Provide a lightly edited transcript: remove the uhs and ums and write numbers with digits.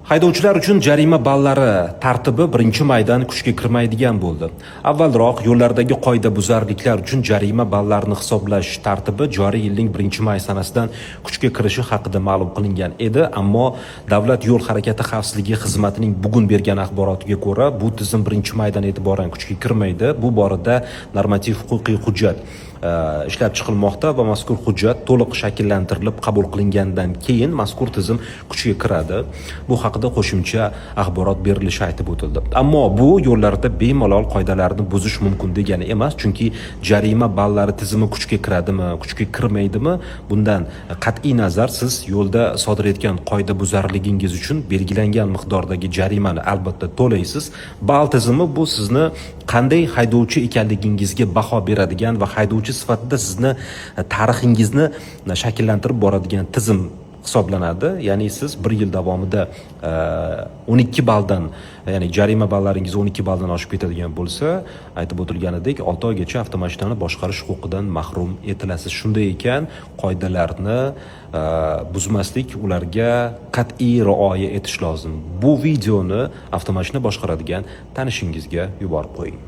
Haydovchilar uchun jarima ballari tartibi 1-maydan kuchga kirmaydigan bo'ldi. Avvalroq yo'llardagi qoidabuzarliklar uchun jarima ballarini hisoblash tartibi joriy yilning 1-may sanasidan kuchga kirishi haqida ma'lum qilingan edi, ammo Davlat yo'l harakati xavfsizligi xizmatining bugun bergan axborotiga ko'ra, bu tizim 1-maydan e'tiboran kuchga kirmaydi. Bu borada normativ huquqiy hujjat ishlab chiqilmoqda va mazkur hujjat to'liq shakllantirilib qabul qilingandan keyin mazkur tizim kuchga kiradi. Bu haqida qo'shimcha axborot berilishi aytib o'tildi. Ammo bu yo'llarda bemalol qoidalarni buzish mumkin degani emas, chunki jarima ballari tizimi kuchga kiradimi, kuchga kirmaydimi, bundan qat'iy nazar siz yo'lda sodir etgan qoidabuzarligingiz uchun belgilangan miqdordagi jarimani albatta to'laysiz. Ball tizimi bu sizni qanday haydovchi ekanligingizga baho beradigan va haydovchi sifatida sizni tarixingizni shakllantirib boradigan tizim hisoblanadi. Ya'ni siz bir yil davomida 12 balldan, ya'ni jarima ballaringiz 12 balldan oshib ketadigan bo'lsa, aytib o'tilganidek, 6 oygacha avtomashinani boshqarish huquqidan mahrum etilasiz. Shunday ekan, qoidalarni buzmaslik, ularga qat'iy rioya etish lozim. Bu videoni avtomashina boshqaradigan tanishingizga yuborib qo'ying.